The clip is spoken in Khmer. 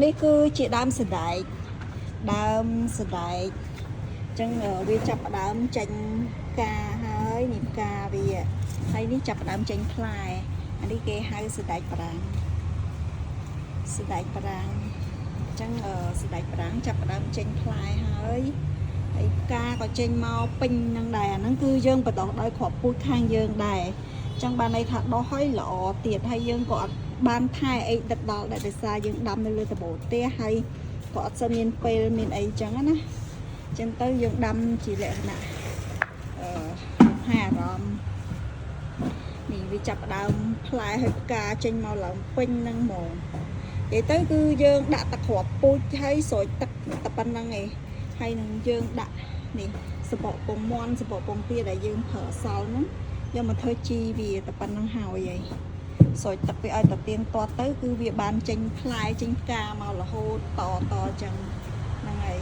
នេះគឺជាដើមសណ្ដែកដើមសណ្ដែកអញ្ចឹងវាចាប់ផ្ដើមចេញផ្កាហើយនេះផ្កាវាហើយនេះចាប់ផ្ដើមចេញផ្លែអានេះគេហៅសណ្ដែកបារាំងសណ្ដែកបារាំងអញ្ចឹងសណ្ដែកបារាំងចាប់ផ្ដើមចេញផ្លែហើយហើយផ្កាក៏ចេញមកពេញនឹងដែរអាហ្នឹងគឺយើងបដោះដោយគ្រាប់ពូជខាងយើងដែរអញ្ចឹងបានន័យថាដោះឲ្យល្អទៀតហើយយើងក៏អត់បានថែអីដិតដល់ដែរដោយសារយើងដាំនៅលើដំបូលផ្ទះហើយក៏អត់សូវមានពេលមានអីចឹងណាអញ្ចឹងទៅយើងដាំជាលក្ខណៈលំហែអារម្មណ៍នេះវាចាប់ផ្ដើមផ្លែហើយផ្កាចេញមកឡើងពេញហ្នឹងហ្មងនិយាយទៅគឺយើងដាក់តែគ្រាប់ពូជហើយស្រោចទឹកតែប៉ុណ្្នឹងឯងហើយនឹងយើងដាក់នេះសបកពងមាន់សបកពងទាដែលយើងប្រើសល់ហ្នឹងយកមកធ្វើជីវាតែប៉ុណ្្នឹងហើយឯង ស្រោចទឹកវាឲ្យតទៀងទាត់ទៅគឺវាបានចេញផ្លែចេញផ្កាមករហូតតតអញ្ចឹងហ្នឹងហើយ។